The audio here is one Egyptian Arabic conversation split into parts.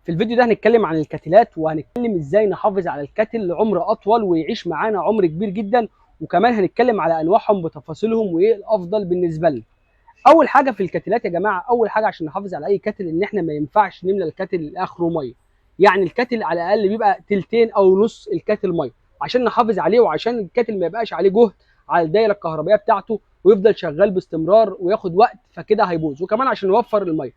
في الفيديو ده هنتكلم عن الكتلات، وهنتكلم ازاي نحافظ على ال kettle لعمر اطول ويعيش معانا عمر كبير جدا، وكمان هنتكلم على انواعهم بتفاصيلهم وايه الافضل بالنسبة لنا. اول حاجة في الكتلات يا جماعة، اول حاجة عشان نحافظ على اي kettle ان احنا ما ينفعش نملى ال kettle لاخره مية. يعني ال kettle على الاقل بيبقى تلتين او نص ال kettle مية عشان نحافظ عليه، وعشان ال kettle ما يبقاش عليه جهد على الدايرة الكهربائية بتاعته ويفضل شغال باستمرار وياخد وقت، فكده هيبوظ، وكمان عشان نوفر المية.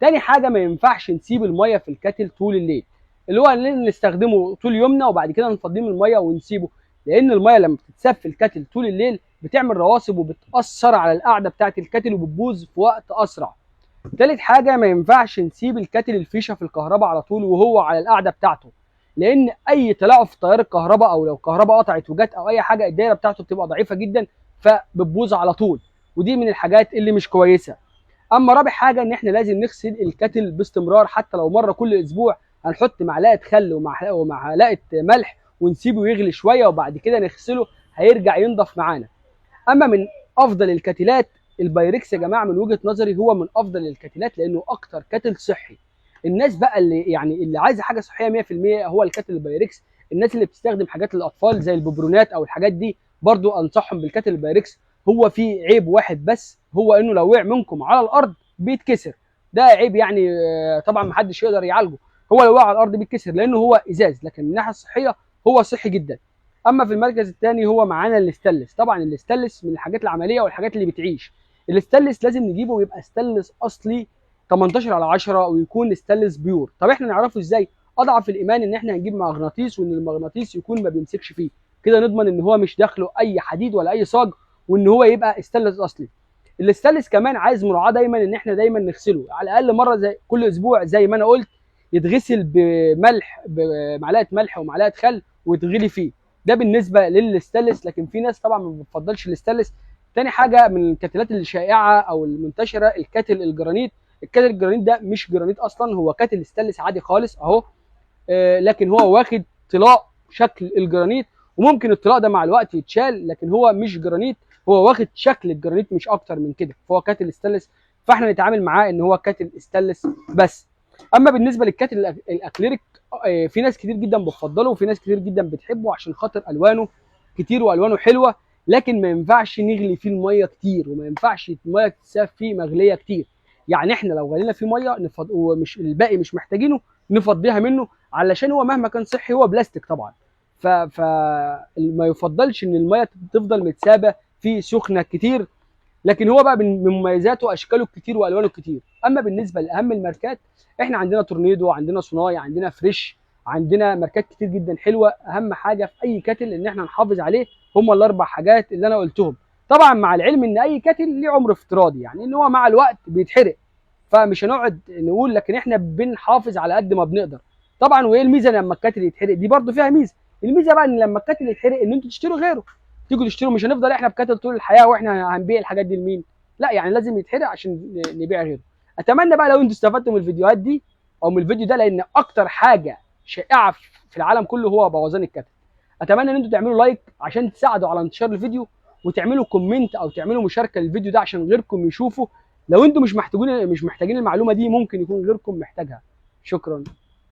تاني حاجة، ما ينفعش نسيب المية في ال kettle طول الليل، اللي هو نستخدمه طول يومنا وبعد كده نفضيه من المية ونسيبه، لان المية لما بتتساب في ال kettle طول الليل بتعمل رواسب وبتاثر على القعدة بتاعه ال kettle وبتبوظ في وقت اسرع. تالت حاجة، ما ينفعش نسيب ال kettle الفيشه في الكهرباء على طول وهو على القعدة بتاعته، لان اي تلاعب في تيار الكهرباء او لو الكهرباء قطعت وجت او اي حاجة، الدايرة بتاعته بتبقى ضعيفة جدا فبتبوظ على طول، ودي من الحاجات اللي مش كويسة. اما رابع حاجة، ان احنا لازم نغسل ال kettle باستمرار، حتى لو مرة كل اسبوع. هنحط معلقه خل ومعلقة ملح ونسيبه يغلي شوية وبعد كده نغسله، هيرجع ينضف معانا. اما من افضل الكتلات البايركس يا جماعة، من وجهه نظري هو من افضل الكتلات لانه اكتر kettle صحي. الناس بقى اللي يعني اللي عايزه حاجة صحية 100% هو ال kettle البايركس. الناس اللي بتستخدم حاجات للاطفال زي الببرونات او الحاجات دي برضو انصحهم بال kettle البايركس. هو فيه عيب واحد بس، هو انه لو وقع منكم على الارض بيتكسر. ده عيب يعني طبعا ما حدش يقدر يعالجه، هو لو وقع على الارض بيتكسر لانه هو ازاز، لكن من الناحية الصحية هو صحي جدا. اما في المركز الثاني هو معانا الاستانلس. طبعا الاستانلس من الحاجات العملية والحاجات اللي بتعيش. الاستانلس لازم نجيبه ويبقى استانلس اصلي 18/10 ويكون استانلس pure. طب احنا نعرفه ازاي؟ اضعف الايمان ان احنا هنجيب مغناطيس، وان المغناطيس يكون ما بيمسكش فيه، كده نضمن ان هو مش داخله اي حديد ولا اي صاج، وان هو يبقى استانلس اصلي. الاستانلس كمان عايز مراعاة دايما ان احنا دايما نغسله على الاقل مرة زي كل اسبوع، زي ما انا قلت يتغسل بملح، بمعلقه ملح ومعلقة خل وتغلي فيه. ده بالنسبة للاستانلس، لكن في ناس طبعا ما بتفضلش الاستانلس. تاني حاجة من الكتلات اللي شائعة او المنتشرة ال kettle الجرانيت. ال kettle الجرانيت ده مش جرانيت اصلا، هو kettle استانلس عادي خالص اهو، لكن هو واخد طلاء شكل الجرانيت، وممكن الطلاء ده مع الوقت يتشال، لكن هو مش جرانيت، هو واخد شكل الجرانيت مش اكتر من كده، فهو kettle استانلس، فاحنا نتعامل معاه ان هو kettle استانلس بس. اما بالنسبة لل kettle الاكليريك، في ناس كتير جدا بتفضله وفي ناس كتير جدا بتحبه عشان خاطر الوانه كتير والوانه حلوة، لكن ما ينفعش نغلي فيه المية كتير، وما ينفعش المية تتساب فيه مغليه كتير. يعني احنا لو غلينا فيه مية ومش الباقي مش محتاجينه نفضيها منه، علشان هو مهما كان صحي هو بلاستيك طبعا، فما يفضلش ان المية تفضل متسابه فيه سخنة كتير. لكن هو بقى من مميزاته اشكاله الكتير والوانه الكتير. اما بالنسبة لاهم الماركات، احنا عندنا تورنيدو، عندنا صناي، عندنا فريش، عندنا ماركات كتير جدا حلوة. اهم حاجة في اي kettle ان احنا نحافظ عليه هم الاربع حاجات اللي انا قلتهم، طبعا مع العلم ان اي kettle ليه عمر افتراضي، يعني ان هو مع الوقت بيتحرق، فمش هنقعد نقول، لكن احنا بنحافظ على قد ما بنقدر طبعا. وايه الميزة لما ال kettle يتحرق؟ دي برده فيها ميزة. الميزة بقى ان لما ال kettle يتحرق ان انتوا تشتروا غيره، تيجوا تشتروا، مش هنفضل احنا ب kettle طول الحياة واحنا هنبيع الحاجات دي لمين؟ لا، يعني لازم يتحرق عشان نبيع غيره. اتمنى بقى لو انتوا استفدتوا من الفيديوهات دي او من الفيديو ده، لان اكتر حاجة شائعة في العالم كله هو بوظان ال kettle. اتمنى ان انتوا تعملوا like عشان تساعدوا على انتشار الفيديو، وتعملوا comment او تعملوا مشاركة للفيديو ده عشان غيركم يشوفه. لو انتوا مش محتاجين المعلومة دي ممكن يكون غيركم محتاجها. شكرا.